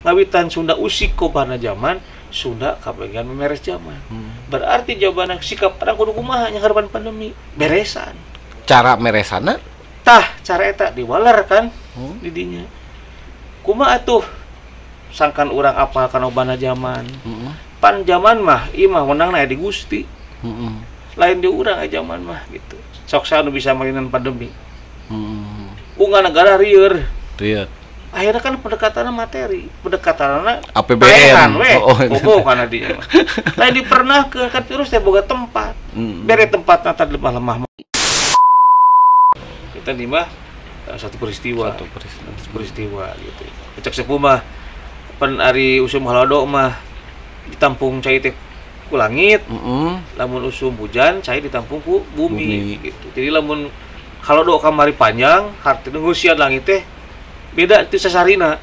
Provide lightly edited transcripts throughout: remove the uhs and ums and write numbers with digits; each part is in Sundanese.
Ngawitan Sunda usik kobana zaman, Sunda kabagian memeres zaman. Berarti jawabanna sikap urang kudu kumaha nya harapan pandemi beresan. Cara meresana? Tah, cara eta diwaler kan di dinya. Kumaha atuh sangkan urang apal kana obana zaman. Pan zaman mah ieu mah wenangna aya di Gusti. Lain di urang aya zaman mah gitu. Sok saha nu bisa mainan pandemi. Unggal negara rieur. Rieur. Akhirnya kan pendekatannya materi, pendekatannya APBN, we, komo kana dinya mah. Lain dipernahkeun kan virus teh boga tempat. Bere tempatna tadi lemah-lemah. Kita di mah satu peristiwa, satu peristiwa gitu. Cek sepuh mah pan ari usum halodo mah ditampung cai teh ku langit, lamun usum hujan cai ditampung ku bumi gitu. Jadi lamun halodo kamari panjang, hartina ngusian langit teh beda itu sasarina.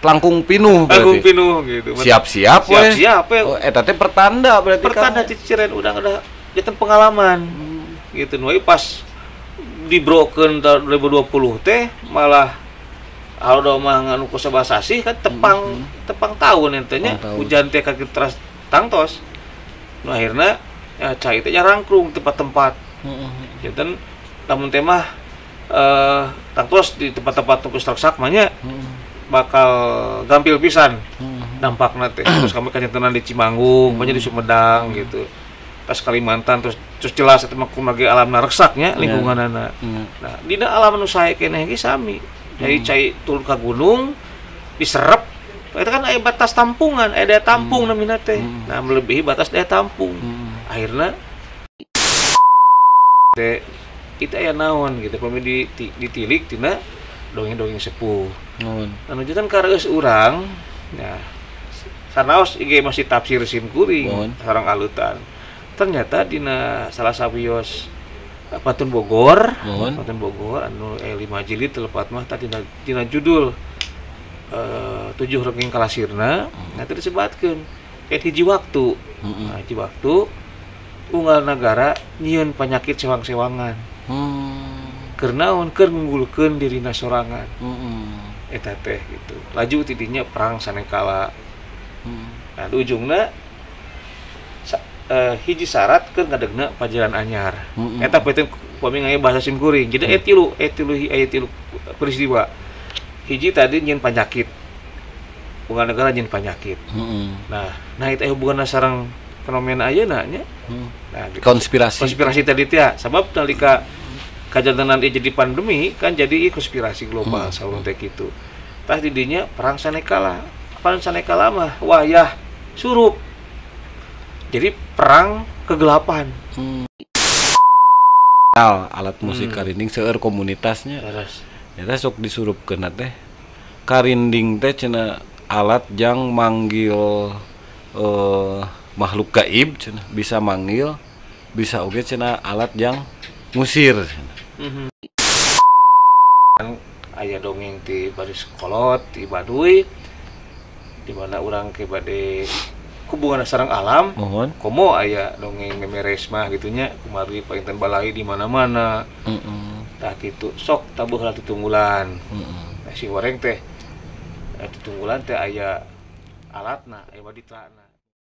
Langkung pinuh berarti. Langkung pinuh gitu. Siap-siap we. Siap-siap we. Oh, eta teh pertanda berarti. Pertanda ciciren udah janten pengalaman. Gitu nu pas di broken tahun 2020 teh malah halodo mah nganu ku sabasasih kan tepang tepang tahun ente nya hujan teh kaki teras tangtos. Nu akhirna ya, cai teh nyarangkrung tempat-tempat. Janten lamun teh mah tangtos di tempat-tempat tungkus reksak mah nya bakal gampil pisan dampakna teh. Terus kami kanyentenan di Cimanggung, banyak di Sumedang gitu. Pas Kalimantan terus jelas eta mah kumaha alamna reksaknya lingkunganana. Nah, dina alam nu sae keneh ge sami. Jadi cai turun ka gunung diserep eta kan aya batas tampungan, aya daya tampung namina teh. Nah, melebihi batas daya tampung. Akhirna teh itu aya naon gitu pami ditilik tina dongeng-dongeng sepuh. Anu janten kareus urang nah sanaos ieu masih tafsir sim kuring sareng alutan. Ternyata dina salah sawios Pantun Bogor, Pantun Bogor anu 5 jilid telepat mah tadi dina judul 7 Rengking Kalasirna nah teu disebatkeun kayak hiji waktu. Nah, hiji waktu unggal nagara nyieun panyakit sewang-sewangan. Keur naon keur ngunggulkeun dirina sorangan. Eta teh gitu. Laju tidinya perang sanekala. Nah, di ujungna hiji syarat keur ngadegna pajaran anyar. Eta poe upami ngaya bahasa sim kuring. Jadi aya tilu peristiwa. Hiji tadi nyieun panyakit. Unggal negara nyieun panyakit. Nah eta hubunganna sareng fenomena ayeuna nya. Nah, gitu. Konspirasi tadi teh sabab nalika kajantenan ieu jadi pandemi kan jadi konspirasi global saurang teh kitu. Tah di dinya perang sanekala. Perang sanekala mah wayah surup. Jadi perang kegelapan. Alat musik karinding seueur komunitasnya. Eta sok disurupkeun teh. Karinding teh cenah alat jang manggil makhluk gaib cenah, bisa manggil, bisa oge cenah alat jang ngusir cenah. Aya dongeng ti baris kolot ti Baduy di mana urang ke bade hubungan sareng alam. Komo aya dongeng memeres mah gitunya kumari painten balai di mana-mana. Tah kitu sok tabuh heula tutunggulan. Nah, si horeng teh tutunggulan teh aya alatna, aya waditrana.